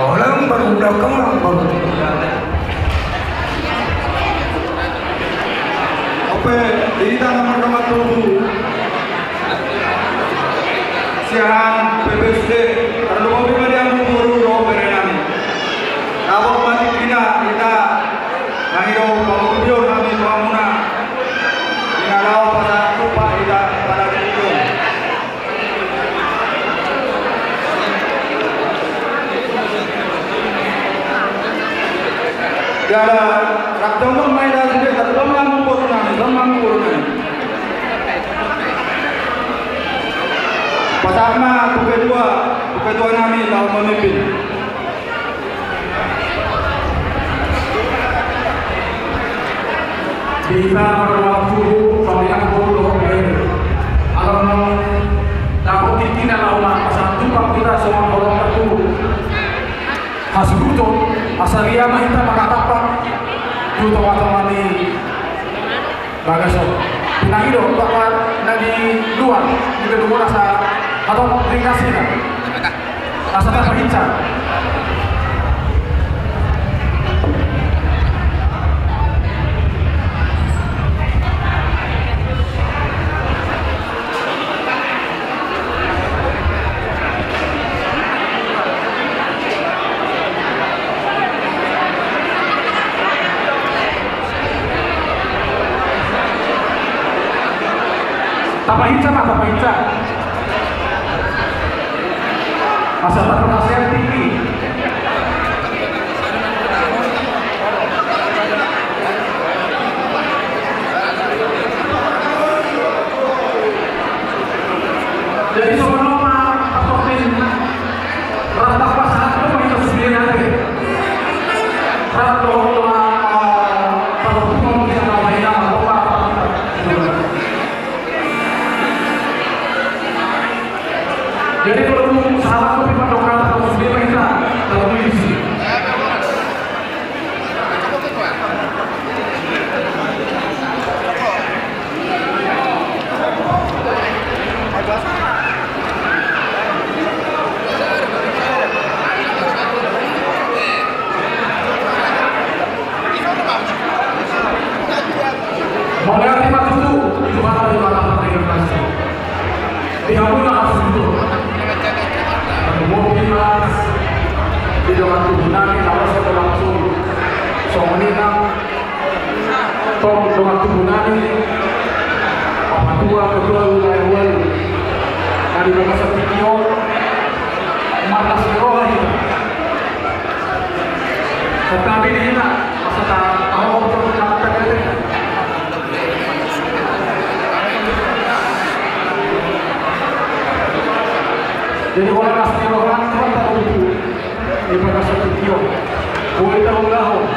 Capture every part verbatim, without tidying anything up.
Orang baru datang, orang baru. Oke, di tangan pertama tubuh. Siahaan P P S D, terlebih di Amangboru dohot berenami. Tabok mati pina kita, mangido pangurbion hami pamuna. Ina lao pada tupa kita pada tujuan. Jala rap tongtong ma ita sude, rap tongtong ma Amangboru nami, tongtong ma Amangboru nami. Pasahat ma tu ketua, tu ketua nami laho mamimpin. Di hita marroha suhut, songon i nang boru dohot bere. Alana dapot tingkina laho ma pasahat tupa hita songon holong na tubu. Hasuhuton, asa ria ma hita mangatampak tu tongatonga ni bagasan on. Pinangido, bapak na di luar, di gedung on asa, atau ringkasina. Asa tapahinsa. Tapahinsa ma, tapahinsa. Asa tapahinsa tingki. Jadi songon on ma, pasahat tupa hita sude nang. Rap dohot, eh, pasahat tupa hita nang. Jadi, kalau salah, tapi mandok kata, kalau sudah kita, kalau polisi. Mauliate ma tutu di Tuhanta, di Tuhanta pardenggan basa. Di hamuna hasuhuton. Botima di dongan tubu nami, na laos langsung. Songon i nang tong dongan tubu nami, papatua, ketua wilayah ualu. Na di bagasan tingki on, marlas ni roha hita. Tetapi di hita, masa ta, tahu, tahu, tahu, tahu. Jadi, holan las ni roha ni Tuhanta do tutu, di bagasan tingki on. Boi taulahon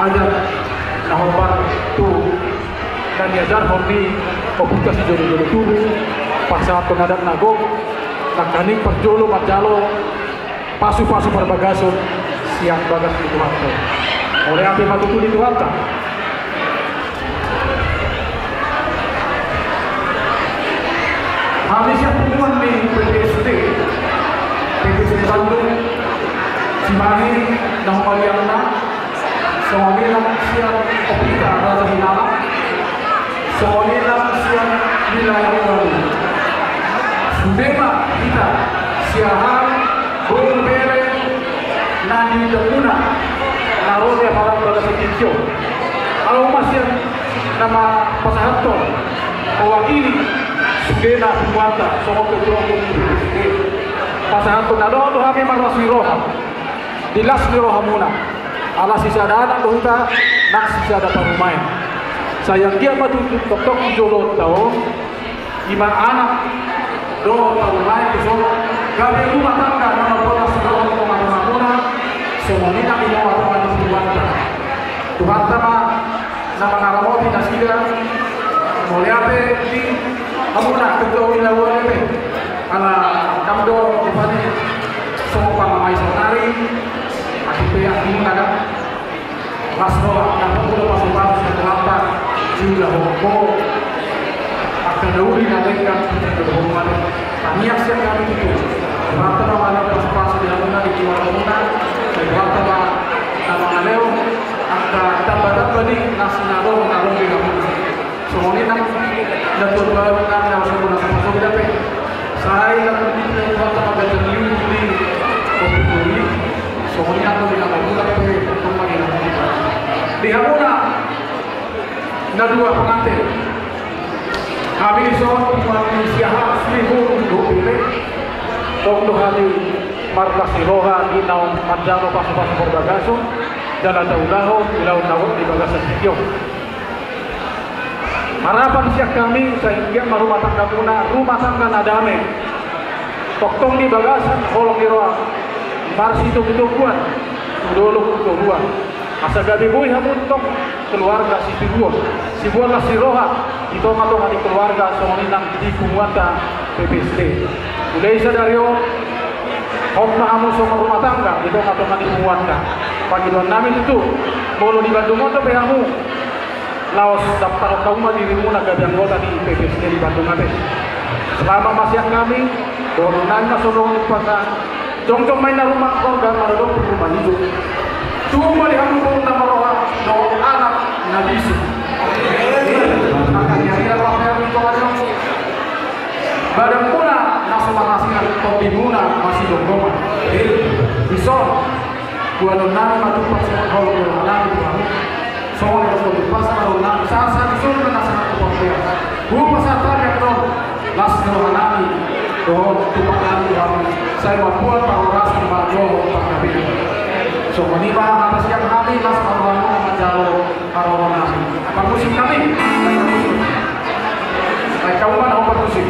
adat na hombar tu na niajarhon ni ompunta sijolojolo tubu, pasahathon adat na gok, nangkaning parjolo manjalo pasupasu parbagason sian bagas ni Tuhanta. Mauliate ma tutu di Tuhanta. Hami sian punguan ni P P S D, P P S D Bandung, Cimahi, na humaliangna, songon i nang sian Ompung Raja Hinalang, songon i nang sian wilayah ualu. Sude ma hita siahaan boru bere na di dapuna na ro di apala bagasan tingki on. Alai ma sian na ma pasahathon, mewakili sude na punguanta songon ketua umum. Pasahathon na dohot do hami marlas ni roha. Di las ni rohamuna. Ala sisada anak do hita, nang sisada parumaen. Sai anggiat ma tutu tongtong tu joloanta on, i ma anak dohot parumaen, dison gabe rumah tangga na mamboan las ni roha di tongatongamuna, songon i nang di tongatonga ni punguanta. Tuhanta ma na mangaramoti nasida. Mauliate di hamuna ketua wilayah ualu pe. Ala kam do rupani songon pangamai saonari. Atik pe akhirna kan las roha, dapot do pasupasu sian Tuhanta. Diulahon ho angka na uli. Tangiang sian hami tutu. Buat ma na pasupasu di hamuna di keluargamuna. Buat ma na mangalehon angka tamba-tamba di na sinadong na ro di hamuna. Songon i nang na tuatua nami na so bona so pasogi dope. Sai na tutu di buat ma gajar liu di kopi. Songon i nang di na mamulak pe. Di hamuna na dua pengantin. Hami dison, hami siaha, Srihulung dohot Pele. Tong do hami marlas ni roha di naung manjalo pasupasu parbagason, jala taulahon di laut na gok di bagasan tingki on. Harapan sian hami, sai anggiat ma rumah tanggamuna, rumah tangga na dame. Tongtong di bagasan holong ni roha, marsitogitoguan, tu dolok tu toruan. Asa gabe boi hamu tong keluarga sitiruon, siboan las ni roha di tonga-tonga ni keluarga songon i nang di punguanta P P S D. Mulai sadari on, hot ma hamu songon rumah tangga di tonga-tonga ni punguanta. Pangidoan nami tutu, molo di Bandung on dope hamu, laos daptarhon hamu ma dirimuna gabe anggota di P P S D di Bandung ate. Selamat ma sian hami, dohonon nami ma songon umpasa. Jongjong ma inna rumah sorga, mardongan rumah ijo. Tubu ma di hamu boru na marroha dohot anak na bisuk. Maka di ari na pahean di tonga ni on, badanmuna na so marhasilan, tondimuna masigomgoman. Dison, dohonon nami ma tumpak sian holong ni roha nami tu hamu. Songon i ma tu umpasa na ro nami, sahat-sahat ni solu na sahat tu portibi. Hupasahat hami annon las ni roha nami dohot tumpak nami tu hamu, sai mamboan parhorasan, parjolo, panggabean. Songon i ma hata sian hami, las ma roha nami manjalo haroro nami. Parmusik nami. Baik, kamu mana opat musim?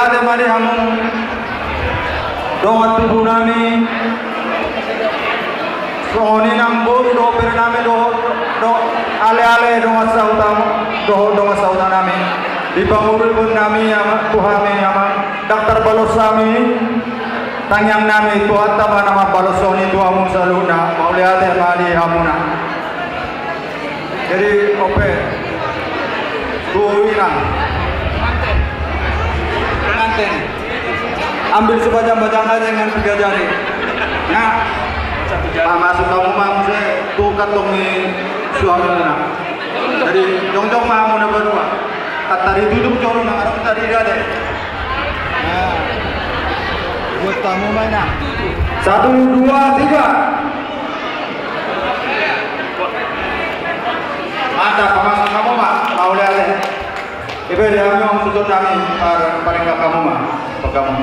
Ate ma di hamu dongan tubu nami, songon i nang boru dohot bere nami dohot, dohot aleale dongan sahuta, dohot dongan sahuta nami. Dipangurupi nami ama, tu hami ama, dang tarbalos hami tangiang nami, Tuhanta ma na mambalos songon i tu hamu saluhutna. Mauliate ma di hamuna. Jadi, ope. Tuh, Ina. Pengantin. Ambil sebajang-bajang aja dengan tiga jari. Ya. Pak, masuk kamu, Mang, saya tuh kantong ni suami Ina. Jadi, jongjong ma hamu na berdua. Tadi tutup jorong, nang arah tadi ada. Nah. Buat kamu, Mang, nah. Satu, dua, tiga. Mantap, pamasuk hamu ma, mauliate. Ipe di hami, Om, tutu nami, par-, paringgak hamu ma, pakamu.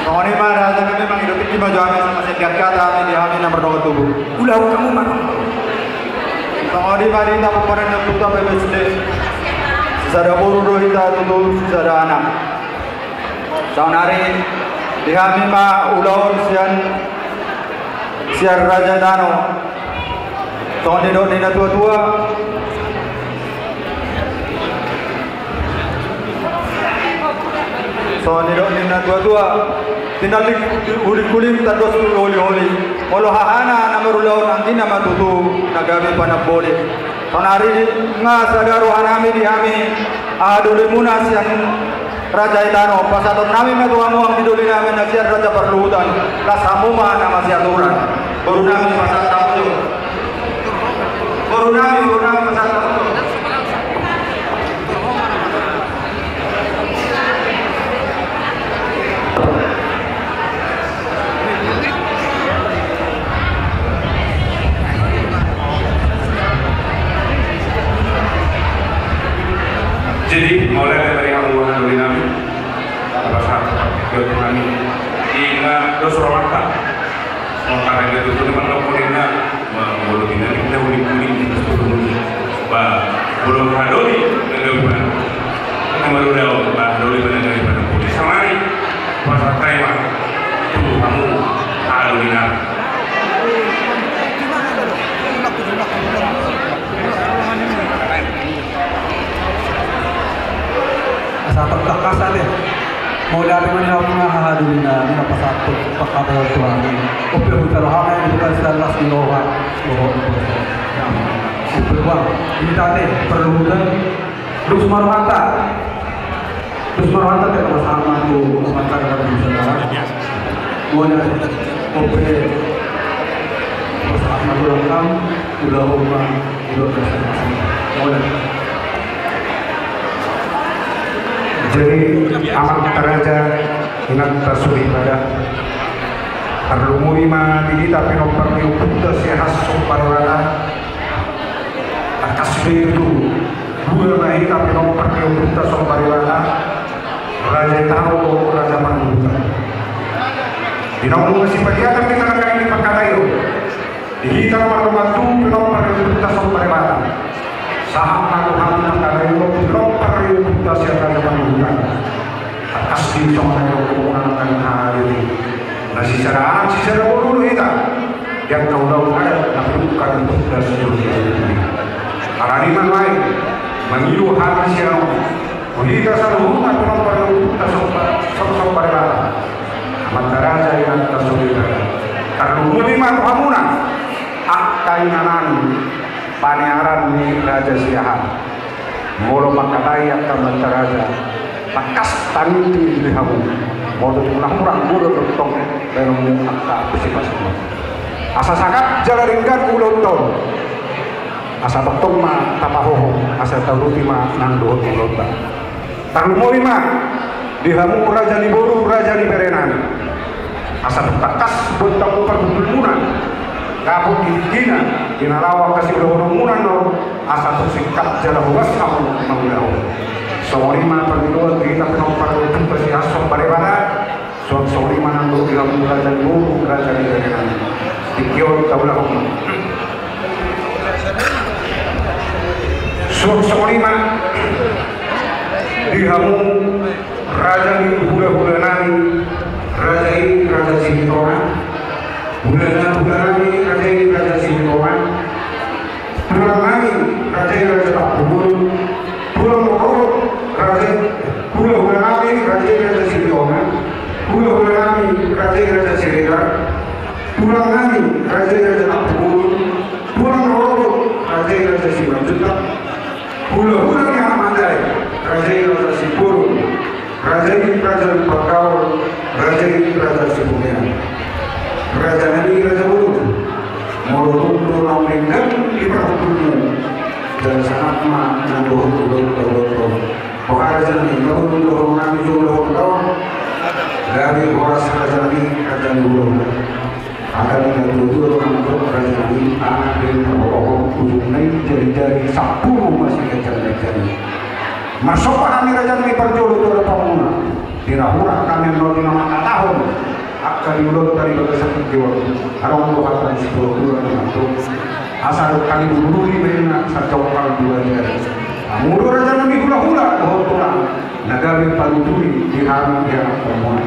Songon i ma, raja nami, mangido tingki ma jo hami, asa masian hata hami di hami na mardongan tubu. Ulaon hamu ma. Songon i ma di hita, pomparan ni ompunta P B S D. Sisada boru do hita, tutu sisada anak. Saonari di hami ma ulaon sian, sian raja tano. Songon nidok ni na tua-tua. Songon nidok ni na tua-tua. Tinallik hulingkuling, tandos tu holi-holi. Molo hahana na marulaon, anggina ma tutu na gabe panamboli. Saonari nunga sada roha nami di hami, haha dolimuna sian raja i tano, pasahaton nami ma tu hamu anggi doli nami na sian raja parluhutan, las hamu ma na masiaturan. Boru nami, pasahat hamu jo. Boru nami, boru nami, pasahat hamu jo. Jadi, mauliate ma di hamu haha dolinami. Pasahat jo tu hami. Ingot dos rohanta. Molo haha dolinami, molo haha dolinami, ba, molo haha dolinami, ba, haha dolinami, ba, haha dolinami, ba, haha dolinami, ba, haha dolinami. Saonari, pasahat hami ma tu hamu haha dolinami. Asa tangkas ate. Mauliate ma di hamu haha dolinami, na pasahathon panghataion tu hami. Ope, huta roha ma i, di bukan sian las ni roha. Roha. Ope, bang. Hita ate, parluhutan. Dos ma rohanta. Dos ma rohanta, ate, pasahat ma tu amanta, ate, di sana. Mauliate. Ope. Pasahat ma tu rohanta. Ulaon ma. Jadi, amanta raja, inanta soripada, tarlumobi ma di hita pinompar ni ompunta Siahaan Somba Debata. Tangkas be tutu, dua ma hita pinompar ni ompunta Somba Debata, raja i tano, raja parluhutan. Di na ungkap sipaliatan hita nangkaning di panghataion. Di hita na mardongan tubu, pinompar ni ompunta Somba Debata. Sahat ma tu hami na mangkatai on, pinompar ni ompunta Siahaan Somba Debata. Tangkas di songon na nidok ni ompunta nangkaning, haha dolinami. Na sisada anak, sisada boru do hita. Di angka ulaon adat na pinungka ni ompunta Siahaan Somba Debata. Alani i ma nuaeng, mangido hami sian on. Tu hita saluhutna pinompar ni ompunta Somba, Somba, Somba Debata. Amanta raja, inanta soripada. Tarlumobi ma tu hamuna angka inganan paniaran ni Raja Siahaan. Molo mangkatai angka amanta raja, tangkas tangihon di hamu. Molo tung na hurang, molo tongtong baenonmu angka antisipasi. Asa sangap jala denggan ulaonta on. Asa tongtong ma tapahohom, asa taurupi ma nang dohot ulaonta. Tarlumobi ma di hamu raja ni boru, raja ni berenami. Asa tung tangkas buat hamu parhundulmuna, dapot di tingkina, di na laho angka siulaonmuna on, asa tung singkat jala horas hamu mangulahon. Songon i ma pangidoan di hita pinompar ni ompunta Siahaan Somba Debata. Suang songon i ma nang dohot di hamu raja ni boru, raja ni berenang. Tingki on taulahon. Suang songon i ma di hamu raja ni hulahula nami, raja i Raja Silitonga. Hulahula nami, raja i Raja Silitonga. Tulang nami, raja i Raja Tampubolon. Tulang rorobot, raja i, hulahula nami, raja i Raja Silitonga. Hulahula nami, raja i Raja Siregar. Tulang nami, raja i Raja Tampubolon. Tulang rorobot, raja i Raja Simanjuntak. Hulahula ni Ahmad Dai, raja i Raja Simbolon. Raja i Raja Lumban Gaol, raja i Raja Sibumian. Raja nami, raja boru, molo tung do naung denggan di parhundulmu, jala sangap ma nang dohot ulaonta, ulaonta on. Boha raja nami, molo tung do nami jo ulaonta on, gabe horas raja nami, raja ni ulaonta. Angka na tuatua do mandok raja nami, anak ni na bohong ujungna i jari-jari, sampulu ma siganjang na jari. Marsomba hami raja nami parjolo tu adopanmuna. Di na hurang hami annon di na manghatahon angka di ulaonta di bagasan tingki on. Adong do hata ni situatua na mandok, asa hali bulbuli ma inna, sanjongkal dua jari. Hamu do raja nami hulahula dohot tulang na gabe panuturi di hami di anakkonmuna.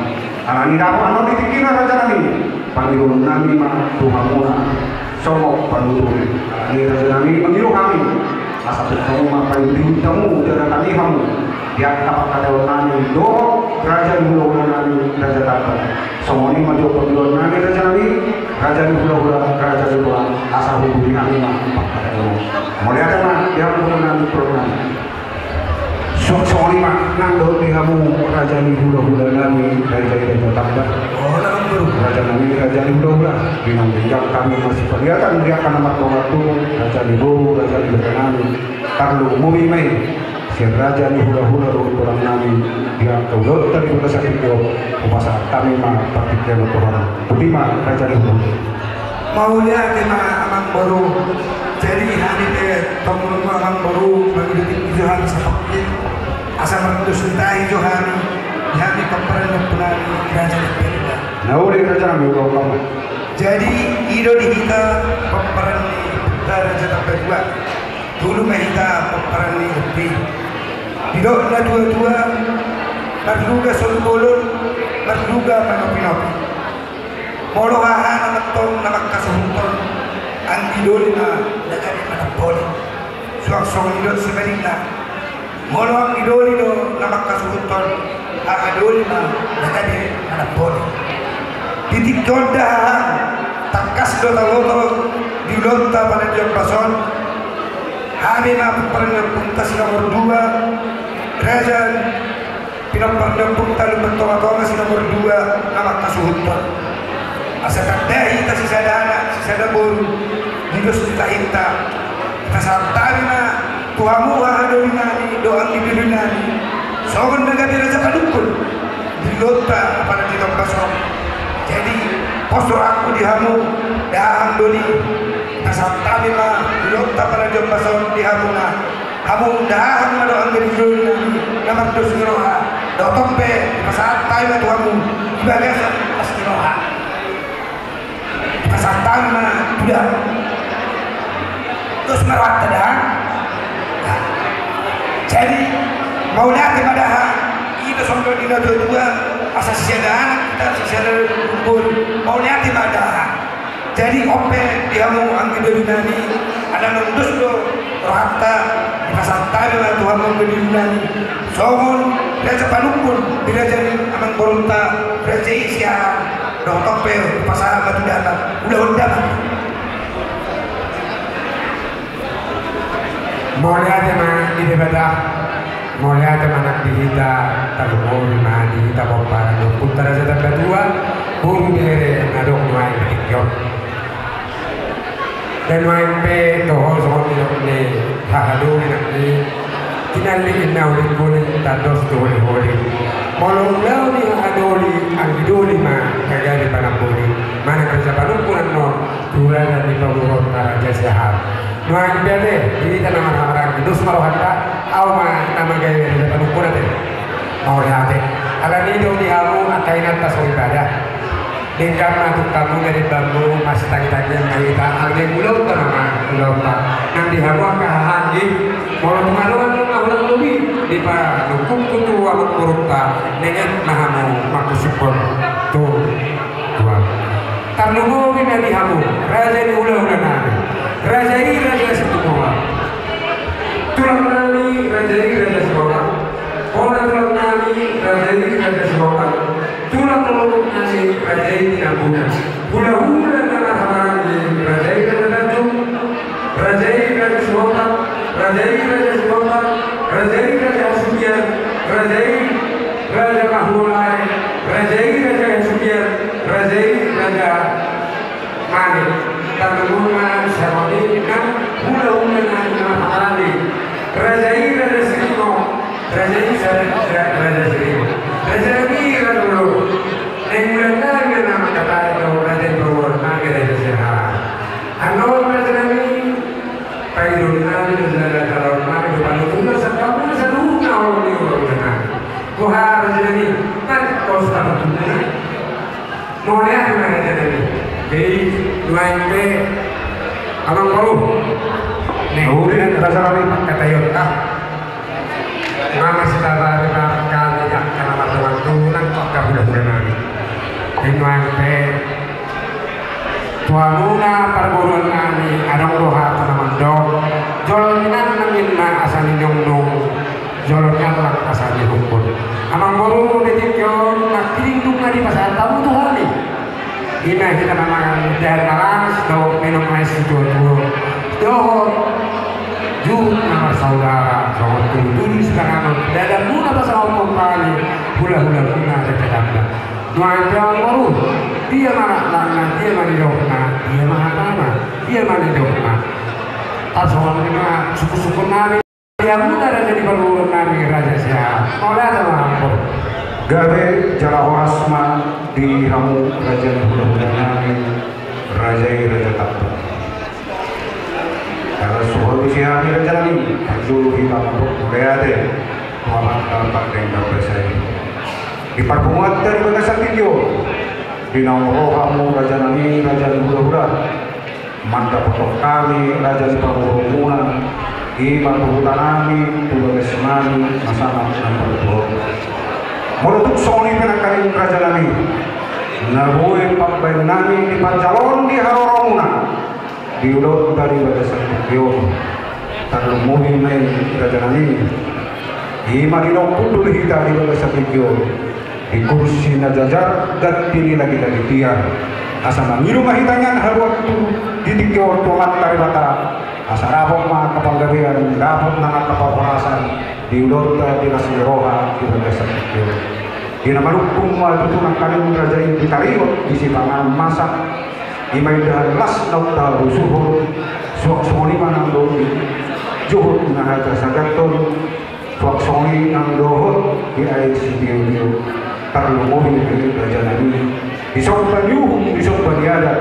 Alani dapot annon di tingkina raja nami, pangidoon nami ma tu hamuna songon panuturi. Alani raja nami, mangido hami asa tung hamu ma paihuthon hamu jala tagi hamu di angka pangkataion nami dohot raja ni hulahula nami Raja Tambar. Songon i ma jo pangidoon nami raja nami, raja ni hulahula, raja ni tulang, asa hubungi hami ma pangkataion. Mauliate ma di hamu hulahula nami, tulang nami. Suang songon i ma nang dohot di hamu raja ni hulahula nami, raja i Raja Tambar. Raja nami, raja ni hulahula, di naung denggan hami masipaliatan di angka na martonga tu, raja ni boru, raja ni berenang nami. Tarlumobi ma i sian raja ni hulahula dohot tulang nami di angka ulaonta di bagasan tingki on, hupasahat hami ma partingkian on tu hamu. Boti ma raja ni hulahula. Mauliate ma amangboru. Jadi hami pe tongtong amangboru, mangido tingki jo hami sapontong, asa mardos ni tahi jo hami di hami pomparan ni ompu nami Raja Tambar. Na uli raja nami, ulaon ma. Jadi i do di hita pomparan ni ompunta Raja Tambar dua. Tolu ma hita pomparan ni ompu i. Didok na tuatua, marluga solu bolon, marluga manopinopi. Molo haha na mantong na mangkasuhuthon, anggi doli ma na gabe manamboli. Suang songon i dohot sebalikna, molo anggi doli do na mangkasuhuthon, haha doli ma na gabe manamboli. Di tingki on da haha, tangkas do taboto di ulaonta pala di ombas on. Hami ma pomparan ni ompunta si nomor dua, raja pinompar ni ompunta Lumban Tongatonga si nomor dua na mangkasuhuthon. Asa tanda hita sisada anak sisada boru, di dos ni tahinta. Hupasahat hami ma tu hamu haha doli nami dohot anggi doli nami, songon na gabe raja panungkun di ulaonta pala di ombas on. Jadi pos rohangku di hamu, dahahang doli. Hupasahat hami ma di ulaonta pala di ombas on di hamuna. Hamu dahahang ma dohot anggi doli nami na mardos ni roha. Dohot on pe hupasahat hami ma tu hamu di bagasan las ni roha. Hupasahat hami ma tu dahahang. Dos ma rohanta da. Jadi mauliate ma da haha. I do songon na nidok ni natuatua, asa sisada anak hita sisada boru. Mauliate ma da haha. Jadi on pe di hamu anggi doli nami, ala na dos do rohanta, hupasahat hami ma tu hamu anggi doli nami. Songon raja panungkun di raja ni amangborunta, raja i si haha. Dohot on pe hupasahat ma tu damang, ulahon damang. Mauliate ma di Debata. Mauliate ma nang di hita, tarlumobi ma di hita pomparan ni ompunta Raja Tambar dua, boru, bere na adong nuaeng di tingki on. Dan nuaeng pe toho songon nidok ni haha doli nangkin, tinallik inna holiholi, tandos tu holiholi. Molo ulaon ni haha doli, anggi doli ma na gabe panamboli. Manang raja panungkun annon tu raja ni pamoruonta Raja Siahaan. Nuaeng pe ate, di hita na marhahamaranggi, dos ma rohanta, ahu ma na manggabe raja panungkun ate. Mauliate. Alani do di hamu angka inanta soripada. Denggan ma tu hamu dari bambu, masitangitangi ma hita, alani ulaonta nama, ulaonta. Nang di hamu angka haha anggi, molo tung adong na hurang lobi, dipanungkun tu amangborunta, nenget ma hamu mangkusiphon tu Tuhan. Tarlumobi ma di hamu, raja ni hulahula nami. Raja i raja Situboan. Tulang nami, raja i raja Sihombing. Bona tulang nami, raja i raja Sihombing. Tulang lolok nami, raja i Tinambunan. Hulahula na marhahamaranggi, raja i raja Tanjung. Raja i raja Sihombing, raja i raja Sihombing, raja i raja Hasugian, raja i raja Mahulae, raja i raja Hasugian, raja i raja Mane. Tarlumobi ma songon i nang hulahula na marhahamaranggi. Raja i raja Sirino, raja i raja, raja Sirino. Raja i raja Molo. Nainggolan nami na mangkatai do raja i, raja Siahaan. Annon raja nami, paidoan nami do jala jalaon nami do panutuna sangkapna saluhutna olo ni ulaon nami. Boha raja nami, mari tos panutuna. Mauliate ma raja nami. Jadi, nuaeng pe, amangboru. Ning, uli raja nami. Pangkataionta. Mama sitata di markali angka na mardongan tulang, angka hulahula nami. Ning nuaeng pe, tu hamuna parboruon nami, adong do hata na mandok. Jolo ni nang nangin ma asa ninungnung. Jolo ni allang asa nihungkun. Amangboru, di tingki on nangkining dung na dipasahat hamu tu hami. I ma hita na mangan dalan na las dohot minum ais situatuo. Dohot juhut na marsaudara, songon tudutudu sipanganon. Dalanmuna pasahathon hami hulahulamuna Raja Ganda. Nuaeng pe amangboru, dia ma langkatna, dia ma nidokna, dia ma hatana, dia ma nidokna. Tarsongon i ma sungkunsungkun nami. Di hamuna raja ni parboruon nami, raja Siahaan. Mauliate ma amangboru. Gabe jala horas ma di hamu raja ni hulahula nami, raja i raja Tanjung. Jala suhut di si hami raja nami, parjolo hita mandok mauliate tu Amanta Pardenggan Basa i. Di parpunguanta di bagasan tingki on, di naung ro hamu raja nami, raja ni hulahula. Mandapothon hami raja ni parboruonmuna, i ma tu huta nami, tu bagas nami, na sangap na martua on. Molo tung songon i pe nangkaning raja nami, na boi pambahen nami di panjaloon ni haroromuna di ulaonta di bagasan tingki on. Tarlumobi ma i raja nami, i ma di naung hundul hita di bagasan tingki on. Di kursi na jajar, ganti ni lagilagi tiar. Asa mangido ma hita nian haruar tu di tingki on tu Amanta Debata. Asa dapot ma angka panggabean, dapot ma angka parhorasan di ulaonta di las ni roha di bagasan tingki on. Di na manungkun ma tutu nangkaning raja i ditaringot di sipanganon masak. I ma indahan las naung tahabusuhon. Suang songon i ma nang dohot juhut na hata saganton. Suang songon i nang dohot di aek sitiotio. Tarlumobi ma i raja nami, disomba ni uhum, disomba ni adat,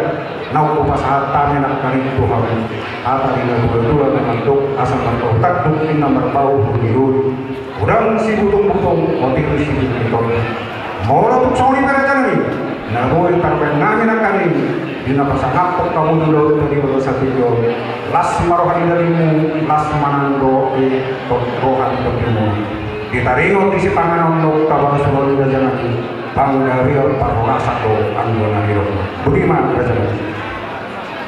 naung hupasahat hami nangkaning tu hamu. Hata ni natuatua na mandok, asa martanduk ninna marbau hurihuri. Godang sibutongbutongan, otik sibutongbutongan. Molo tung songon i pe raja nami, na boi tarbahen nami nangkaning di na pasangaphon hamu di ulaonta di bagasan tingki on. Las ma roha ni dagingmu, las ma nang dohot di roha ni tondimuna. Ditaringot di sipanganon naung tabagas ulaon ni raja nami, panggabean parhorasan do anggo na nidokna. Boti ma raja nami.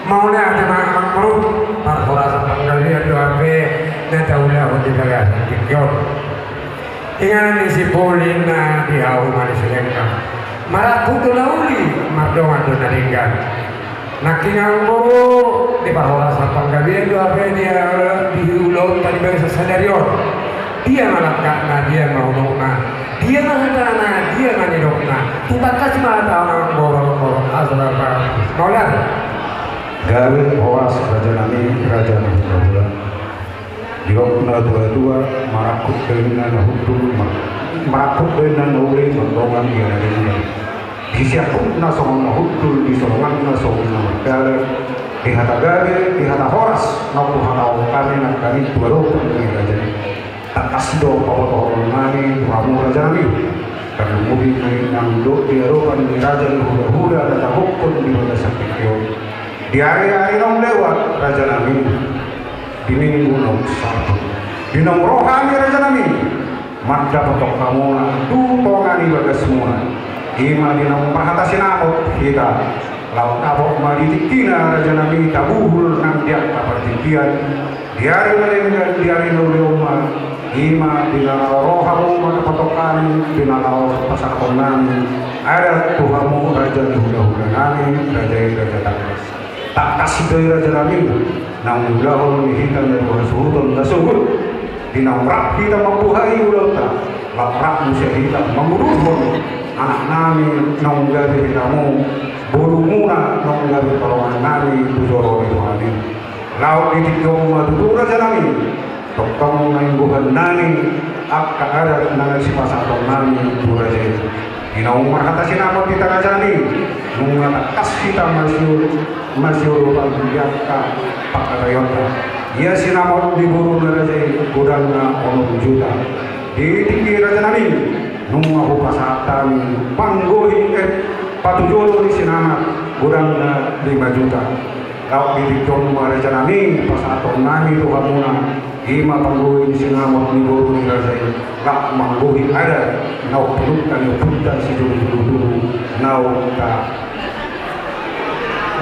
Mauliate ma amangboru, parhorasan panggabean do hape na taulahon di bagasan tingki on. Inganan ni si Poli ninna di hau ma ni si Lengkap. Marangkup do na uli, mardongan do na denggan. Nangkin amangboru, di parhorasan panggabean do hape di, di ulaonta di bagasan sadari on. Dia ma langkatna, dia ma unokna, dia ma hatana, dia ma nidokna. Tung tangkas ma hata amangboru, amangboru, asa bapa. Mauliate. Gabe horas raja nami, raja ni hulahula. Didok natuatua, marangkup do inna na hundul, mar-, marangkup do inna na uli, mardongan ia na denggan. Di siangkupna songon na hundul, di solonganna songon na mardalan. Di hata gabe, di hata horas, naung huhatahon hami nangkaning tu adopan ni raja i. Tangkas do pabotohon nami tu hamu raja nami. Mungkin nang dok di adopan ni raja ni hulahula na tagokhon di bagasan tingki on. Di ari-ari naung lewat, raja nami, di minggu naung salpu, di naung ro hami, raja nami, mandapothon hamuna tu tonga ni bagasmuna. I ma di naung marhata sinamot hita, laho dapot ma di tingkina, raja nami, tabuhul nang di angka partingkian. Di ari na denggan, di ari na uli on ma, i ma di na laho ro hamu mandapothon hami, di na laho pasahathon nami adat tu hamu, raja ni hulahula nami, raja i raja tangkas. Tangkas do i, raja nami, naung diulahon ni hita na dua hasuhuton na sogot. Di naung rap hita mambuhai ulaonta, laho rap muse hita mangudurhon anak nami naung gabe hinamu, borumuna naung gabe torongan nami tu joro ni Tuhan i. Laho di tingki on ma tutu, raja nami, tongtong na inggohan nami angka adat na sipasahaton nami tu raja i. Di naung marhata sinamot hita, raja nami, nunga tangkas hita masiul-, masiurupan di angka pangkataionta. Ia sinamot ni boru ni raja i godangna onom juta. Di tingki, raja nami, nunga hupasahat hami panggohi, eh, patujolo ni sinamot godangna lima juta. Laho di tingki on ma, raja nami, pasahathon nami tu hamuna, i ma panggohi ni sinamot ni boru ni raja i, laho manggohi adat na umpunta ni ompunta sijolo jolo tubu naung ta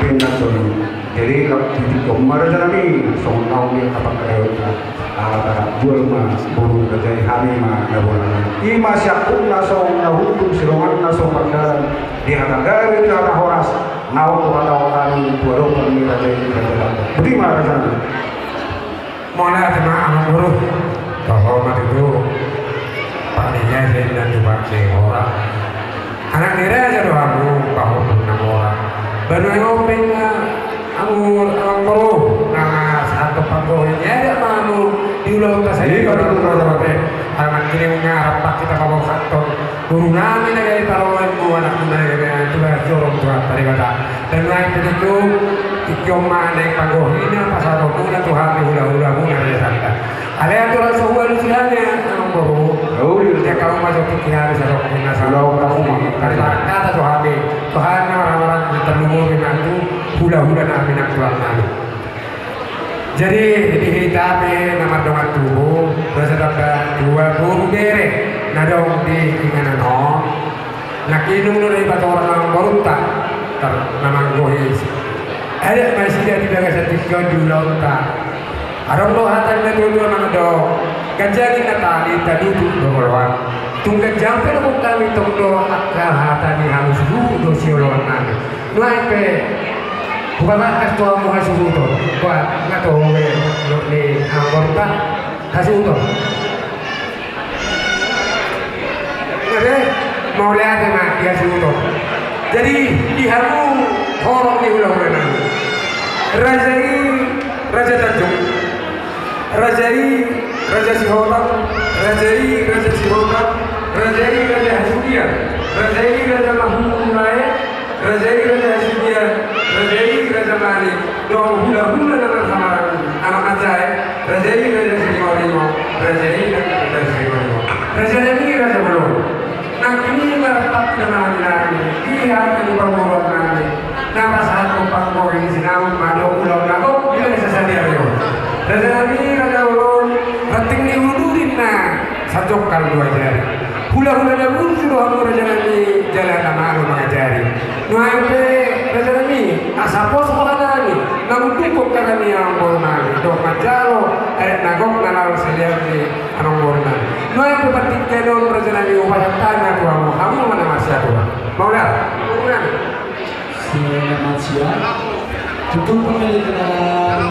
denggan toni. Jadi, laho di tingki on ma, raja nami, songon naung di angka pangkataion, ala tarap jual ma boru ni raja i, hami ma na bolana. I ma siangkupna songon na hundul, sidonganna songon mardalan, di hata gabe, di hata horas, naung huhatahon hami tu adopan ni raja i, raja i. Botima, raja nami. Mauliate ma, amangboru. Toho ma tutu. Panitia senda tu pake ora. Anak ni raja do hamu, pahompu na mora. Baru yang open na, amangboru, amangboru. Nunga sahat tu panggohi ni adat ma hamu di ulaonta sadia. Iya, betul, betul, betul. Anak ni raja, nunga rap hita paboahathon boru nami na gabe parumaenmu, anakmu na gabe tu bagas joro ni Tuhanta Debata. Dan lain pe tutu, tingki on ma naeng panggohina pasahatonmuna tu hami hulahulamuna, raja sanda. Alai aturan so hualusi hami, amangboru. Uli. Jaka hamu ma jo tingki hami sadok na sa. Ulaon hamu ma. Tarimakasih jo hami. Tuhan na marhahamaranggi, tarlumobi ma tu hulahula nami nang tulang nami. Jadi, di hita pe na mardongan tubu, raja tamba, dua boru bere na adong di inganan on. Nangkin dung do dipatorang amangborunta, tar na manggohi adat ma nasida di bagasan tingki on di ulaonta. Adong do hata ni natuatua mandok, ganjang ninna tali, talutu do oloan. Tung ganjang pe dohonon nami, tong do angka hata ni hamu suhut do sioloan nami. Nuaeng pe hupabagas tu hamu hasuhuton. Ba, nga toho be ni amangborunta hasuhuton. Oke, mauliate ma di hasuhuton. Jadi, di hamu horong ni hulahula nami, raja i raja Tanjung. Raja i raja Sihotang. Raja i raja Sihotang. Raja i raja Hasugian. Raja i raja Mahulae. Raja i raja Hasugian, raja i raja Mani, dohot hulahula na marhamaranggi, anak manjae, raja i raja Siliwangi, raja i raja Siliwangi. Raja nami, raja bolon. Nangkin i ma rap hita na manggohi nami, di hata ni parboruon nami, na pasahathon panggohi ni sinamot ma dohot ulaon na gok, di na sasadia ro. Raja nami, raja bolon, ranting ni ulu duri na sajongkal dua jari. Hulahula na burju do hamu, raja nami, jala na malo mangajari. Nuaeng pe, raja nami, asa pos roha nami, na munduk roha nami, amangboru nami, dohot manjalo adat na gok na laho salean ni amangboru nami. Nuaeng pe partingkian on, raja nami, hupasahat hami ma tu hamu, hamu ma na marsiatur. Mauliate. Selamat siang. Tutup pemilik kendaraan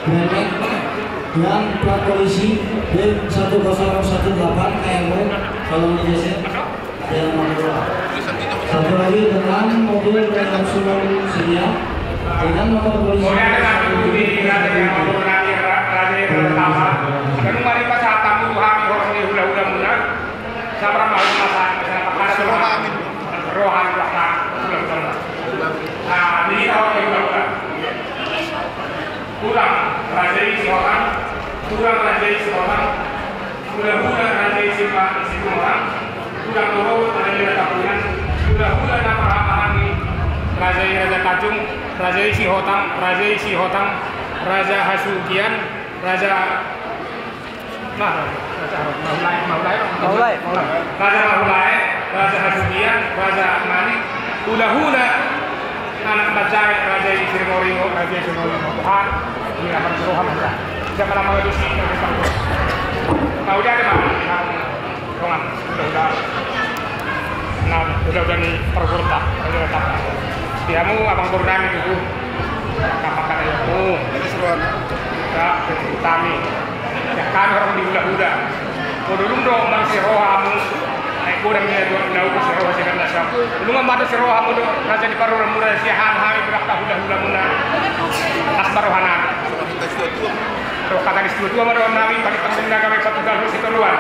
Grandmax yang plat polisi B satu kosong satu delapan K M W, tolong digeser. Yang nomor dua. Satu lagi dengan mobil dengan sulung sedia, dengan nomor polisi. Roha ni roha. Nah, ini orang yang udah, udah. Ulang, raja i seorang. Ulang, raja i seorang. Ulang, ulang, raja i seorang. Hula-hula, hula-hula na parhahamaranggi, raja i Raja Tanjung, raja i Sihotang, raja i Sihotang, raja hasugian, raja, nah, raja Mahulae, Mahulae, Mahulae. Raja Mahulae, raja hasugian, raja manik, hula-hula, anak panjae, raja i Siringoringo, raja i Siringoringo. Tuhan, ini apa roha manja. Siapa nama itu sih? Kau dia ada mana? Dongan, hula-hula. Nah, hula-hula ni pargurta, hula-hula tapa. Di hamu abang boru nami tutu. Kapakan ayo mu. Ini seruan. Ya, kami. Ya, kami orang di hula-hula. Kodulung do, bang si roha mu. Naik godang dia dua, dua, si roha si ganda siap. Lu nggak madu si roha mu do, raja di paruran mura, si han, han, berak tak hula-hula muna. Asbar rohana. Roha tadi situa-tua ma dohot nami, paling penting na gabe satu galuh sitoluan.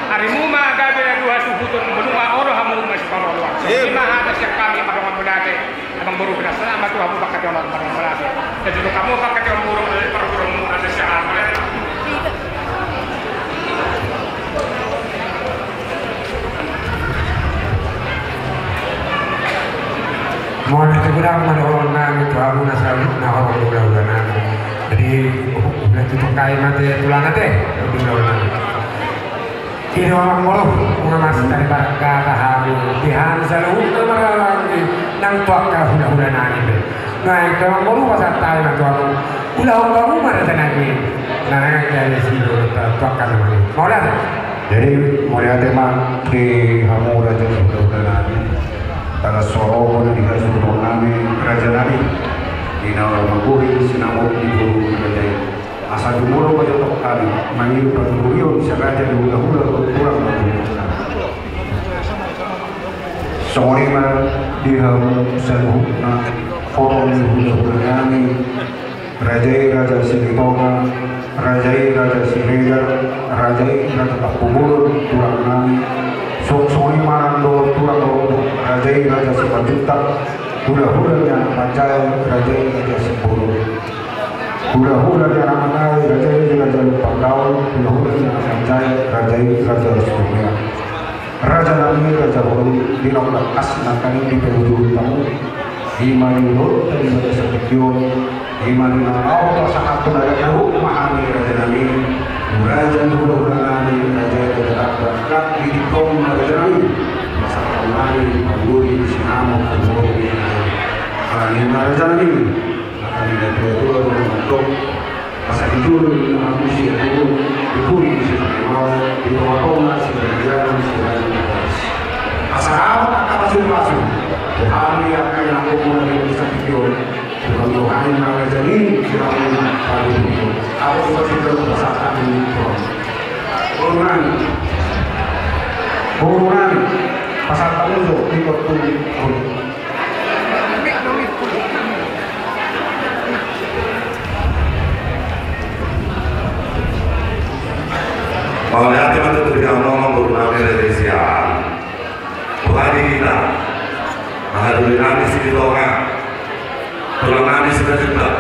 Arimu ma gabe dua suhuton, molo nga olo hamu ma siparoloan. Ima hata sian hami, Amang Boru, na selamat tu hamu, pakat ni Amang Boru. Jadi hamu pakat ni Amang Boru, paruran mura, ada sian. Mauliate godang ma dohononnami tu hamu na saluhutna horong hula-hula nami. Jadi, na tutung kai ma te tulang ate, hula-hula nami. I do, Amang Boru, nunga marsitarbarang hata hamu di hami saluhutna marhahamaranggi nang tu angka hula-hula nami be. Nunga i, Amang Boru, pasahat hami ma tu hamu. Ulahon hamu ma raja nami. Nunga i, jadi sido tu angka nami. Mauliate. Jadi, mauliate ma di hamu raja ni hula-hula nami. Talas ni roha na dihasuhuton nami raja nami, di na manggohi sinamot ni boru ni raja i. Asa jumolo pajotok hami mangido panuturion sian raja ni hula-hula dohot tulang na hula-hula. Songon i ma di hamu saluhutna horong ni hula-hula nami. Raja i Raja Silitonga, raja i Raja Siregar, raja i Raja Tampubolon, tulang nami. Songon i ma nang dohot tulang rorobot, raja i Raja Simanjuntak, hula-hula ni anak panjae, raja i Raja Simbolon. Hula-hula ni anak panjae, raja i Raja Lumban Daol, hula-hula ni anak panjae, raja i Raja Situmea. Raja nami, raja boru, di na ungkasna nangkaning di paujung tamu, ima di ulaonta di bagasan tingki on, ima di na laho pasahathon adat na huruk ma hami raja nami, tu raja ni hula-hula nami, raja i Raja Taktak, rap di tingki on ma raja nami, pasahathon nami, panggohi sinamot tu boru ni raja i. Alani i ma raja nami. Hami na tua-tua do mantong, asa di jolo ni na mangkusi agung, di pudi ni si Parimaon, di tonga-tonga si Raja, si Raja. Asa amat angka pasu-pasu, hami angka na gogo na di bagasan tingki on, tukang roha ni na raja ni, si Raja ni, padu. Apo tu pasupasu tu pasahat ni. Boru nami. Boru nami. Pasahat ni jo, di kotu. Mauliate ma tutu di hamu, Amang Boru nami, raja i Siahaan. Tuhan di hita, na hadoli nami Silitonga, tulang nami Simanjuntak.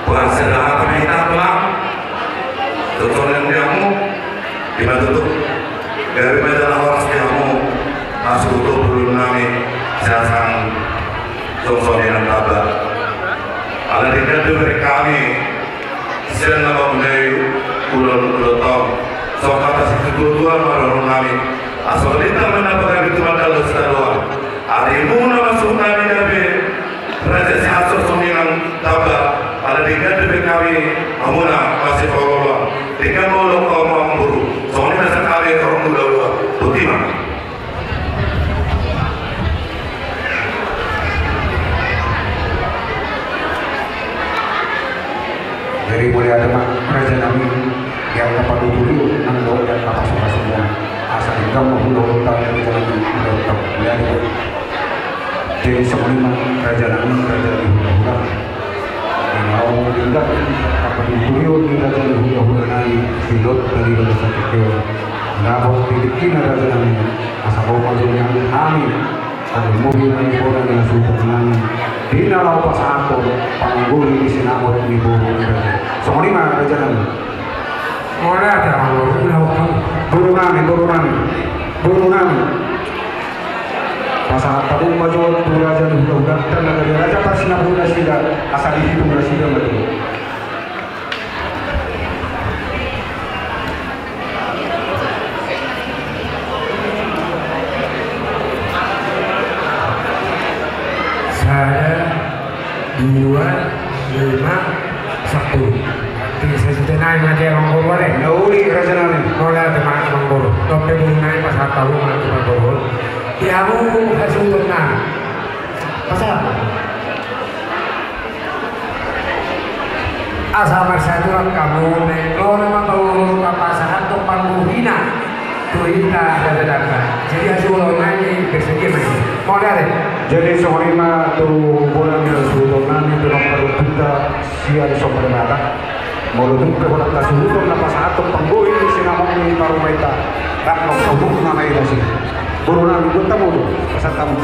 Boasa sada hata ma hita, tulang? Songon i nang di hamu, ima tutu. Gabe ma jala horas di hamu, hasuhuton bolon nami, sian songon i nang tamba. Ala denggan do dibereng hami sian na mamulai ulaon on. Songon hata ni situa-tua ma dohonon nami. Asa balintang ma na pagabe tumandangkon sitadoan. Arimu na masuhut nami gabe raja Siahaan, songon i nang tamba. Ala denggan do dibereng hami hamuna masiparoloan. Denggan ma ulaon hamu, Amang Boru. Songon i ma sian hami horong hula-hula. Boti ma. Jadi mauliate ma raja nami, di angka panuturion nang dohot di angka pasu-pasu. Asa denggan ma ulaonta raja nami, ulaonta. Mauliate. Jadi songon i ma raja nami, raja ni hula-hula. Di na ro denggan angka panuturion ni raja ni hula-hula nami, di ulaonta di bagasan tingki on. Dapot di tingkina raja nami, asa boi ma jo nian hami. Asa boi ma jo nian hami, di na laho pasahathon panggohi ni sinamot ni boru ni raja. Songon i ma raja nami. Mauliate, Amang Boru. Boru nami, boru nami. Boru nami, pasahat hamu ma jo tu raja ni hulahulanta, nagari raja, pasinaput nasida, asa dihitung nasida ma jo. Sada, dua, lima, sampulu. Di sajuta nai ma di amangboru ale. Na uli raja nami. Mauliate ma amangboru. Dope boru nai, pasahat hamu ma tu amangboru. Di hamu hasuhuton nami. Pasahat. Asa marsaturak hamu, naeng ro nama boru pasahathon panggohina tu hita raja damba. Jadi hasuhuton nai bersedia ma i. Mauliate. Jadi songon i ma tu bona ni hasuhuton nami tu na parhundulta sian Somba Debata. Molo tung pe holan hasuhuton na pasahathon panggohi ni sinamot ni parumaenta, rap mangkahuhut nama i nasi. Boru nami, buat hamu do, pasahat hamu.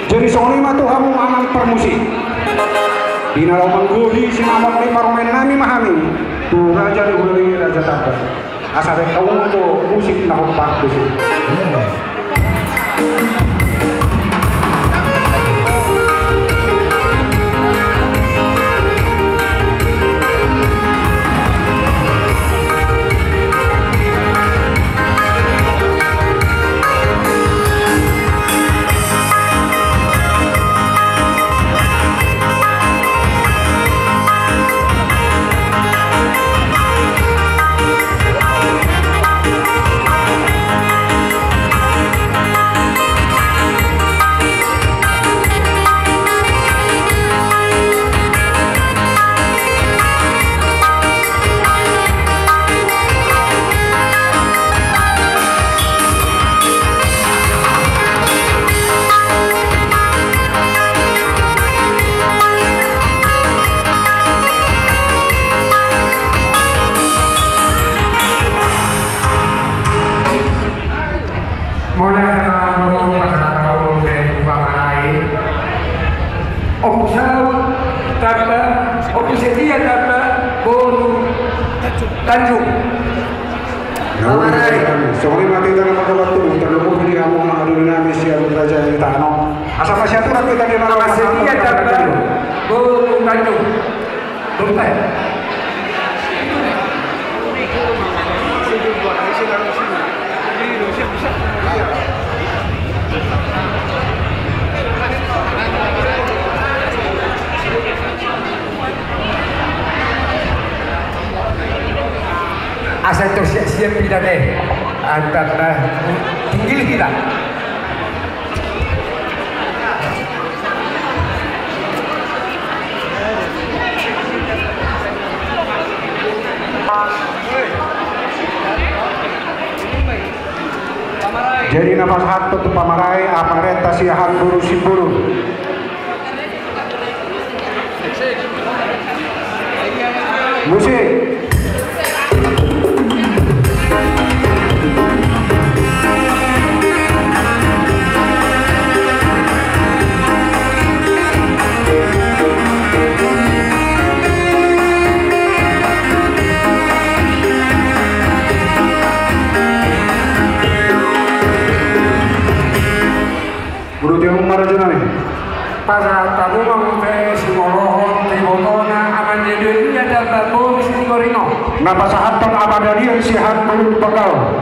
Jadi songon i ma tu hamu amang parmusik. Di na laho manggohi sinamot ni parumaen nami ma hami tu raja ni hulahula i, raja Tambat. Asa baen hamu ma jo musik na hombar tusi. Mauliate ma amangboru, pasahat hamu ma tu pamarai. Ompu Saud Tambat, Ompu Setia Tambat, boru Tanjung. Pamarai. Songon i ma hita na mangkabantu, tarlumobi di hamu na doli nami sian raja ni tano. Asa marsaturak hita di na, Ompu Setia Tambat, boru Tanjung. Dope. Asa tor siap-siap hita be. Antar dah tinggal kita. Jadi na pasahathon tu pamarai, amarenta Siahaan boru Simbolon. Musik. Uduti hamu ma raja nami. Pasahat hamu ma muse singkolohon tu ibotona, Amanda Delia Tambat boru Sitinggorino. Na pasahathon Amanda Delia Siahaan boru Bangkalan.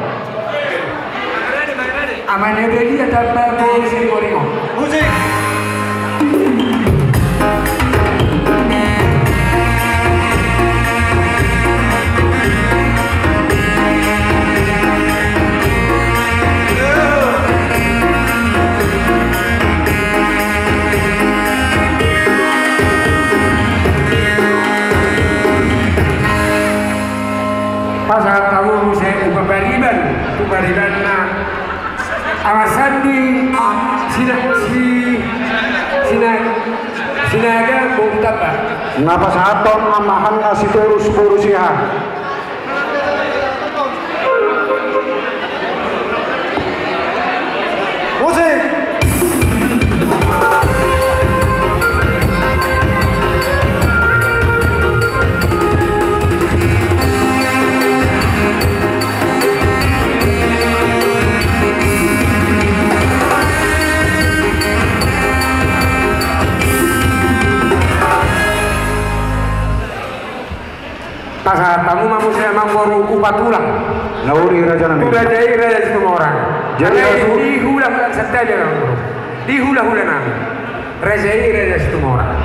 Amanda Delia Tambat boru Sitinggorino. Musik. Pasahat hamu muse tu pariban, tu paribanna Ama Sandi, Sina, Si, Sina, Sinaga boru Tambat. Na pasahathon Ama Hanna Sitorus boru Siahaan. Musik. Muse amangboru upa tulang. Nauli raja nami. Tu raja i Raja Situmorang. Jadi alai raja i di hulahula sandali amangboru. Di hulahula nami. Raja i Raja Situmorang.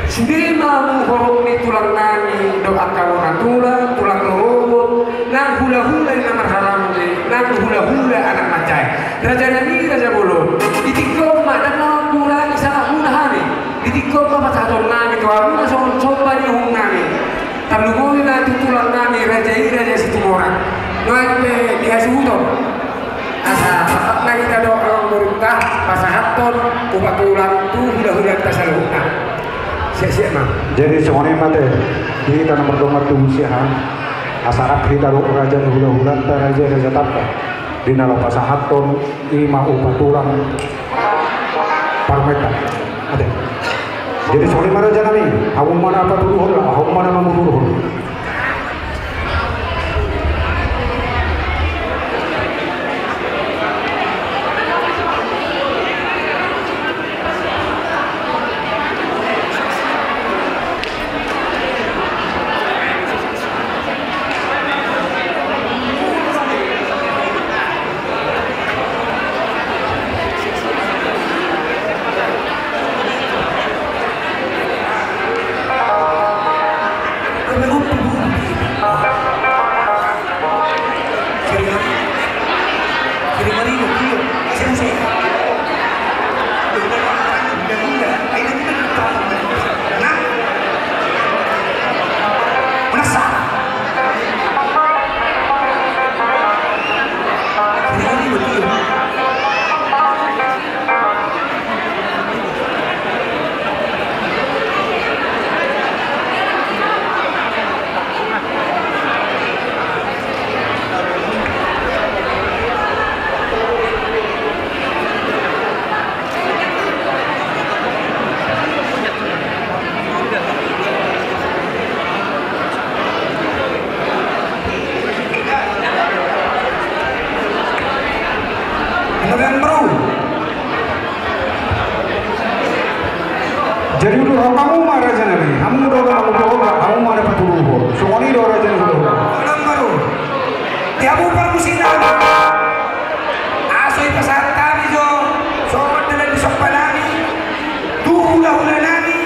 Sude ma hamu horong ni tulang nami dohot angka bona tulang, tulang lorobot, nang hulahula na marhahamaranggi, nang hulahula anak mansai. Raja nami, raja bolon. Di tingki on ma, ndang na mangkurangi salah muna hami. Di tingki on ma pasahaton nami tu hamu na songon somba ni uhum nami. Tarlumobi ma tu tulang nami raja i Raja Situmorang. Nuaeng pe di hasuhuton. Asa, sahat ma hita dohot amangborunta, pasahathon upa tulang tu hulahulanta saluhutna. Siap-siap ma. Jadi songon i ma ate, di hita na mardongan tubu siahaan. Asa rap hita dohot raja ni hulahulanta, raja, raja tamba. Di na laho pasahathon i ma upa tulang. Parmenta. Ate. Jadi songon i ma raja nami, hamu ma na patuluhon, hamu ma na mangudurhon. Jadi udurhon hamu ma raja nami, hamu do na mangudurhon, hamu ma na patuluhon. Songon i do raja ni hulahula. Di hamu parmusik nami. Asa i pasahat hami jo songon dalan ni somba nami tu hulahula nami,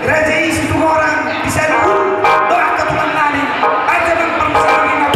raja i Situmorang di saluhut dohot angka tulang nami. Aja nang parmusik nami.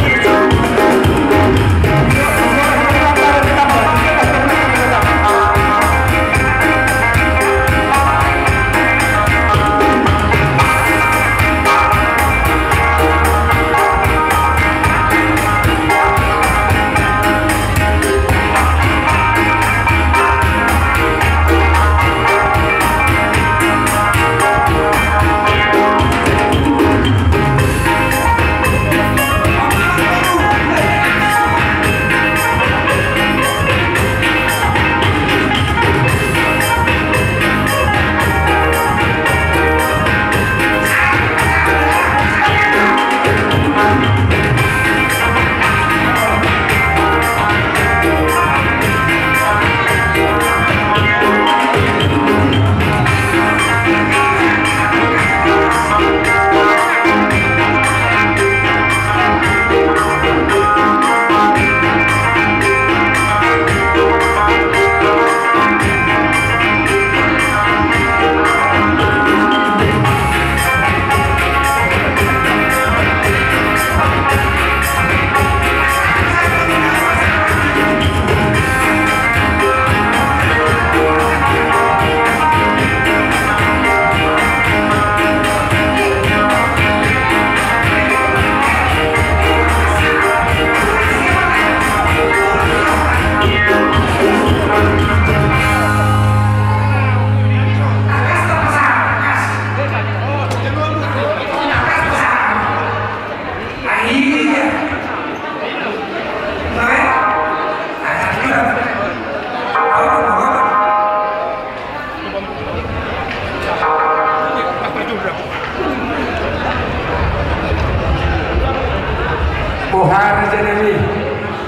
Boha raja nami,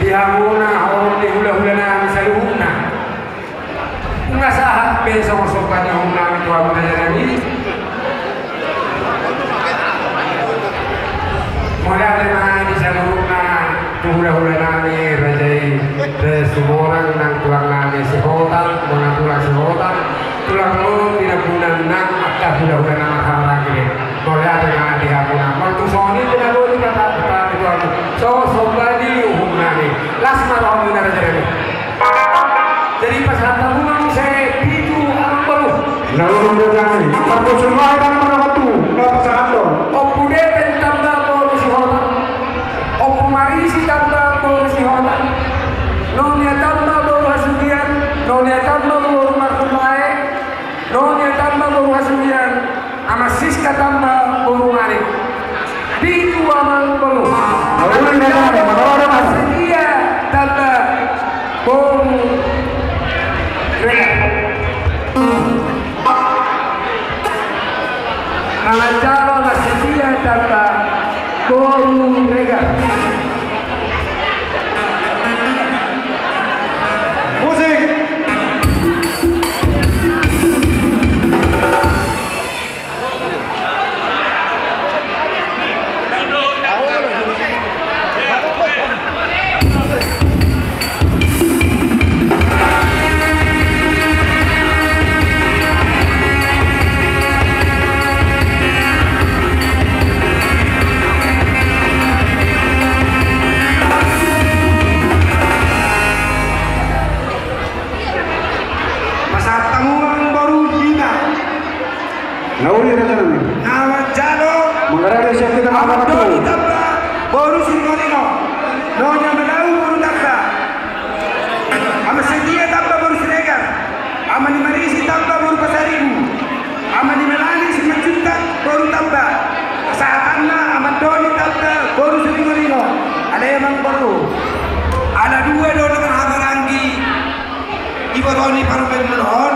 di hamuna horong ni hulahula nami saluhutna. Nga sahat be songon somba ni uhum nami tu hamu raja nami. Ate ma di saluhutna tu hulahula nami raja i, Raja Situmorang nang tulang nami Sihotang, bona tulang Sihotang, tulang on pinambunan nang angka hulahula na marhahamaranggi. Mauliate ma di hamuna. Molo tung songon i pe na boi di kata, kata di tuaku. So, somba ni uhum nami. Las ma rohamuna raja nami. Jadi pasahat hamu ma muse pitu amang boru. Na ulu do nami. Martusul ma i kan mana waktu. Na pasahat do. Ompu Deten tamba boru Sihotang. Ompu Marisi tamba boru Sihotang. Nonia tamba boru Hasugian. Nonia tamba boru Martumai. Nonia tamba boru Hasugian. Ama Siska tamba boru Manik. Pitu amang boru. Ama Setia tamba boru Regar. Ama Jalo, Ama Setia tamba boru Regar. Musik. Pasahat hamu ma amang boru, lima. Na uli raja nami. Na manjalo. Mangarade sian hita. Ama Doni tamba boru Siringoringo. Nonia Malau boru tamba. Ama Setia tamba boru Siregar. Ama ni Marisi tamba boru Pasaribu. Ama ni Melani Simanjuntak boru tamba. Pasahatanna Ama Doni tamba boru Siringoringo. Alai amang boru, ala dua do na marhahamaranggi. Iboto ni parumaen muna on.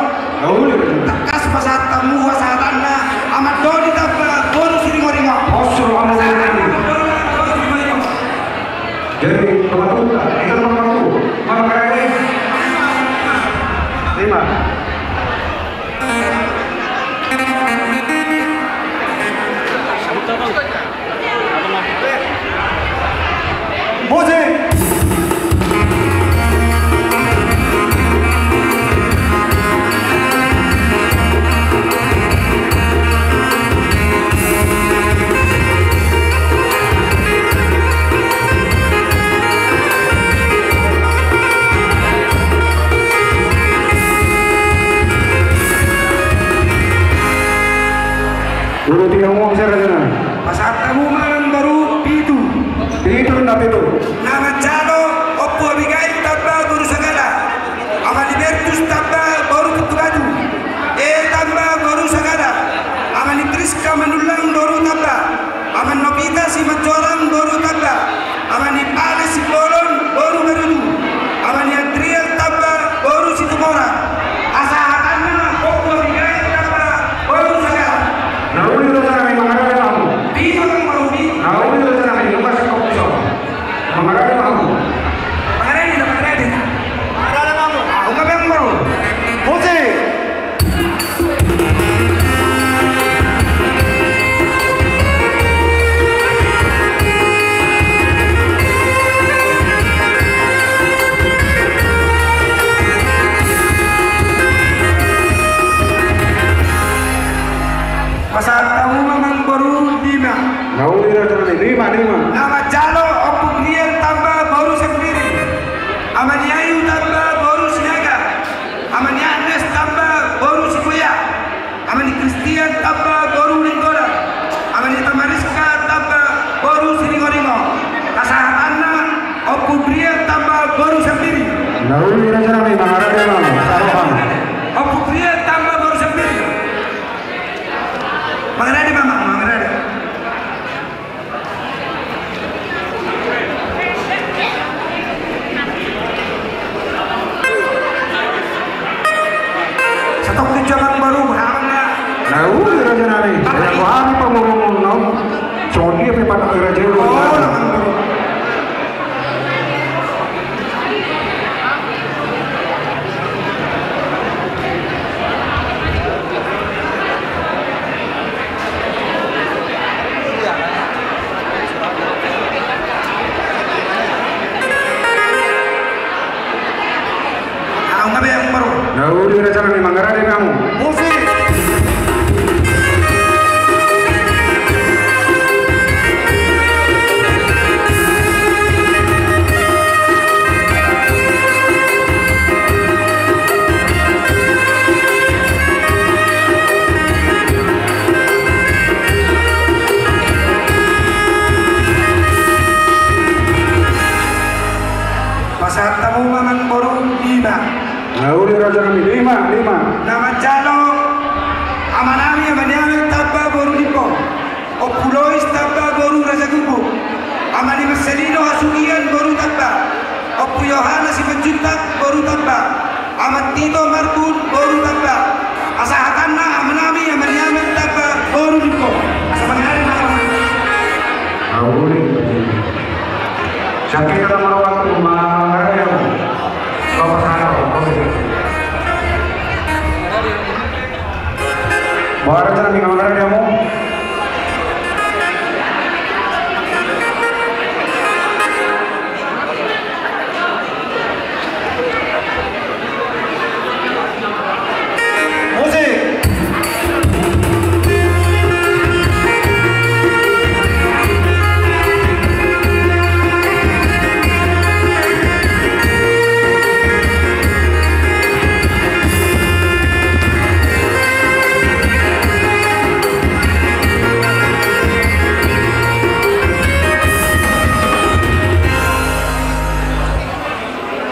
Tangkas pasahat hamu pasahatanna Ama Doni tamba boru Siringoringo. Osur Ama Doni. Jadi pematuta, kita pematu. Maka ini lima. Musik. Uruti hamu sera jana. Pasahat hamu ma amang boru, pitu. Pitu, na pitu. Na manjalo Ompu Abigail tamba boru Sagala. Ama ni Bertus tamba boru Pitubatu. E tamba boru Sagala. Ama ni Priska Manullang boru tamba. Ama ni Novita Simanjorang boru tamba. Ama ni Pale Simbolon boru Marudu. Ama ni Adrian tamba boru Situmorang. Pasahatanna Ompu Abigail tamba boru Sagala. Na uli raja nami, mangarade ma hamu. Pitu amang boru, pitu. Na uli raja nami, nunga singkop so. Mangarade ma hamu. Mangarade, mangarade. Mangarade ma hamu. Ah, unga beng boru. Musik. Pasahat hamu ma amang boru, lima. Na uli raja nami, lima, lima. Na manjalo Ompu Brian tamba boru Sambiri. Ama ni Ayu tamba boru Sinaga. Ama ni Agnes tamba boru Sibuya. Ama ni Kristian tamba boru Nainggolan. Ama ni Tamariska tamba boru Siringoringo. Pasahatanna Ompu Brian tamba boru Sambiri. Na uli raja nami, mangarade ma hamu. Ompu Brian tamba boru Sambiri. Mangarade ma hamu, mangarade. Satongkin jo amang boru, boha ma na. Na uli raja nami. Boha ma pamoruon on? Songon dia pe panak raja i. Oh, amang boru. Raja nami, mangarade ma hamu. Musik. Pasahat hamu ma amangboru, lima. Na uli raja nami, lima, lima. Na manjalo, amanami Ama ni Amen Tamba boru Limbong, Ompu Lois Tamba boru Rajagukguk, Ama ni Marselino Hasugian boru Tamba, Ompu Yohanes Simanjuntak boru Tamba, Ama Tito Marbun boru Tamba. Pasahatanna amanami Ama ni Amen Tamba boru Limbong. Asa mangarade ma hamu. Au uli. Sian hita na marwaktu mangarade hamu. Bapak Sarah, oke. Bapak Raja nami, mangarade hamu. Musik.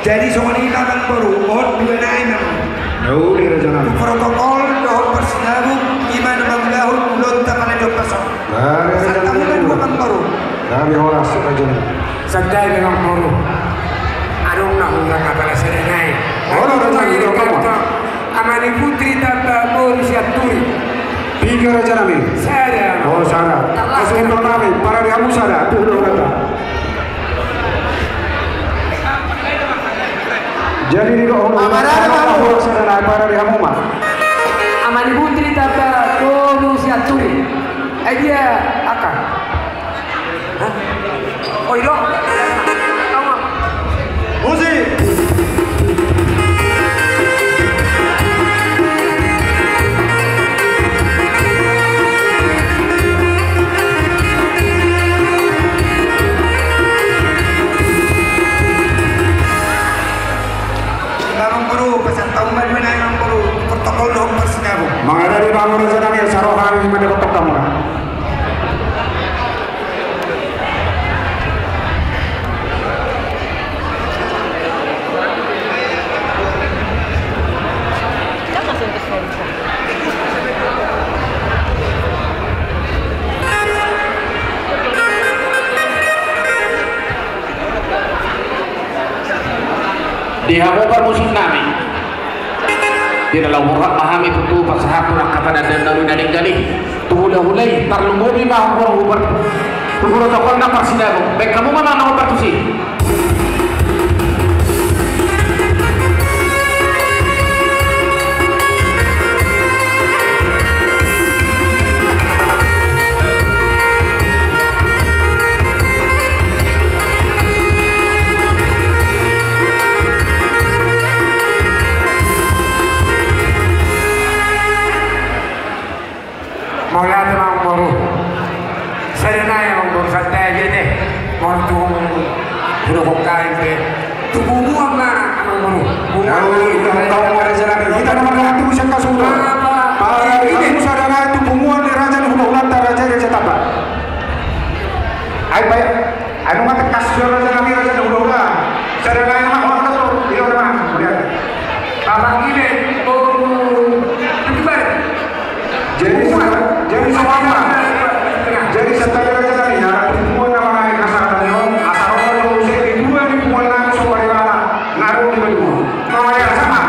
Jadi songon i ma amangboru, on dua nai ma. Na uli raja nami. Protokol dohot parsinabung, i ma na mangulahon ulaonta manjompa on. Gabe raja nami. Santamu ma dua amangboru. Gabe horas raja nami. Santabi ma amangboru. Adong na hurang apala sada nai. Olo raja nami. Ama ni Putri Tamba boru Sianturi. Piga raja nami? Sada. Oh sada. Tarlas. Asal nami, parade hamu sada. Tuh udah kata. Jadi di dohot. Ama ni Putri Tamba boru Sianturi. Ai dia aka. Hah? Oh ido. Musik. Amangboru, pasahat hamu ma dua nai amangboru, protokol dohot parsinabung. Mangarade ma hamu raja nami, asa ro hami mandapot hamu. Di hamu parmusik nami. Di na laho borhat ma hami tutu pasahathon angka panandaan na uli na denggan i tu hulahula i, tarlumobi ma hamu tu protokol na parsinabung. Baen hamu ma manang partusi. Mauliate ma amangboru. Sada nai amangboru, santai aja deh. Mau tu hudokhon hami pe. Tu punguan ma amangboru. Punguan ma. Kau mau ada jalan. Hita na mardalan tu bisa kasuro. Pala ini sada nai tu punguan ni raja ni hulahulanta, raja, raja Tamba. Ai bae. Ai nunga tangkas jo raja nami, raja ni hulahula. Sada nai ma, ma, ma, ma, ma. Jadi, jadi songon i ma. Jadi santabi raja nami, ya, punguan na manang i, asa ro do muse di dua ni punguan nami so pariwana. Ngarung di dua. Mauliate ma.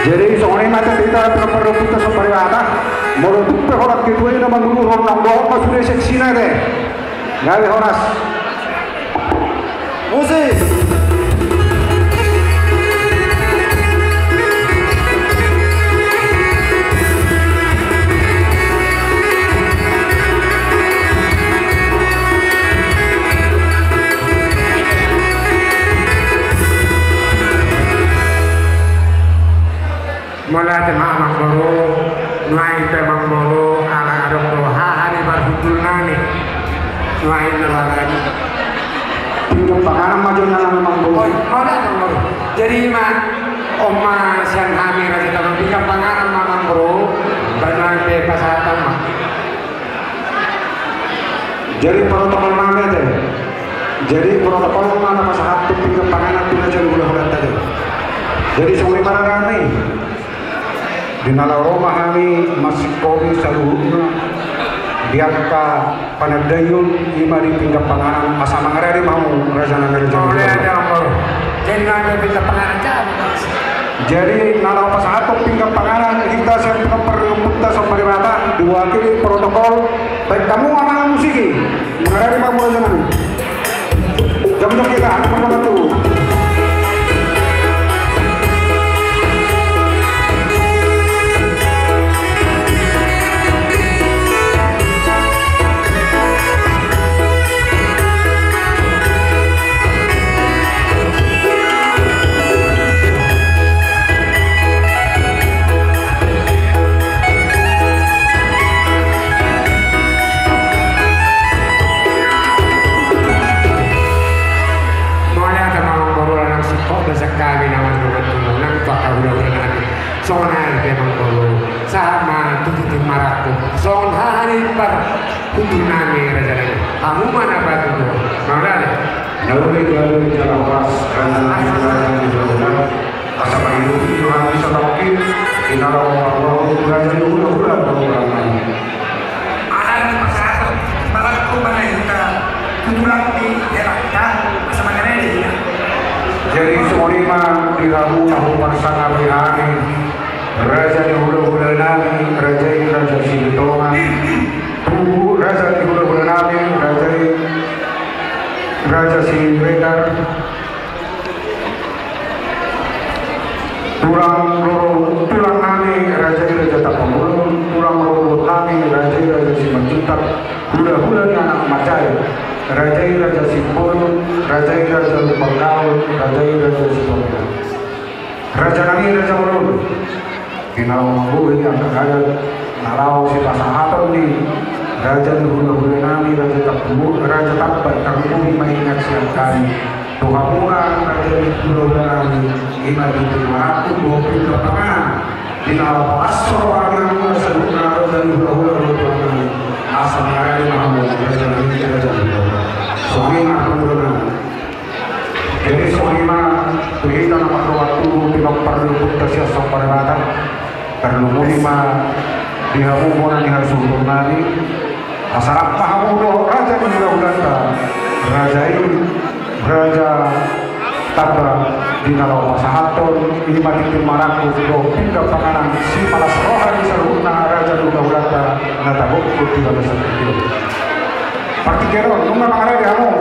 Jadi songon i ma hita paromputa so pariwana. Molo tung pe holan ketua i na mangulahon, nang dohot ma sude seksina deh. Gabe horas. Musik. Molo nuaeng pe amang boru, ala adong do haha ni parhundul nami. Nuaeng na laga ni. Pinggan panganan ma jolo na amang boru. Oi, mauliate amang boru. Jadi ima, on ma sian hami raja tano pinggan panganan ma amang boru. Ba nuaeng pe pasahat ma. Jadi protokol nami ate. Jadi protokol ma na pasahat tu pinggan panganan tu raja ni hulahulanta ate. Jadi songon i ma raja nami. Di na laho ro ma hami marsingkopi saluhutna di angka panandaion i ma di pinggan panganan asa mangarade ma hamu raja nami raja ni hulahulanta. Jadi na laho pasahathon pinggan panganan hita sian pinompar ni ompunta Somba Debata diwakili protokol. Baen hamu amang musik i. Mangarade ma hamu raja nami. Jom jom hita, amang boru. Mauliate ma amang boru, ala nang singkop do sian hami na mandongani hamu nang tu angka hulahula nami. Songon i pe amang boru, sahat ma tu tintin marangkup. Songon haha ni par hundul nami raja nami. Hamu ma na patuduhon. Mauliate. Na uli gabe jala horas raja nami raja ni hulahula. Asa mangihuthon hami satongkin di na laho marboru raja ni hulahula. Ala ni pasahathon marangkup ma na hita tu tulang ni helanta asa mangarade hita. Jadi songon i ma di hamu na huparsangapi hami. Raja ni hulahula nami, raja i Raja Silitonga. Tubu raja ni hulahula nami, raja i Raja Siregar. Tulang rorobot, tulang nami, raja i Raja Tampamulun. Tulang rorobot nami, raja i Raja Simanjuntak. Hulahula ni anak Macae, raja i Raja Simbolon, raja i Raja Lumban Gaol, raja i Raja Sitomean. Raja nami raja bolon. Di na laho manggohi angka adat na laho sipasahaton ni raja ni hulahula nami Raja Tambu, Raja Tamba, tarlumobi ma inna sian hami tu hamuna raja ni hulahula nami, ima di tu marangkup dohot pinggan panganan. Di na laho palas roha ni hamuna saluhutna raja ni hulahula dohot tulang nami, asa mangarade ma hamu raja nami raja ni hulahula. Songon i ma hulahula nami. Jadi songon i ma tu hita na mardongan tubu pinompar ni ompunta sian Somba Debata. Tarlumobi ma di hamu bona ni hasuhuton nami. Asa rap ma hamu dohot raja ni hulahulanta, raja i Raja Tamba, di na laho pasahathon ima tintin marangkup dohot pinggan panganan sipalas roha ni saluhutna raja ni hulahulanta na tagokhon di bagasan tingki on. Partingkian on nunga mangarade hamu.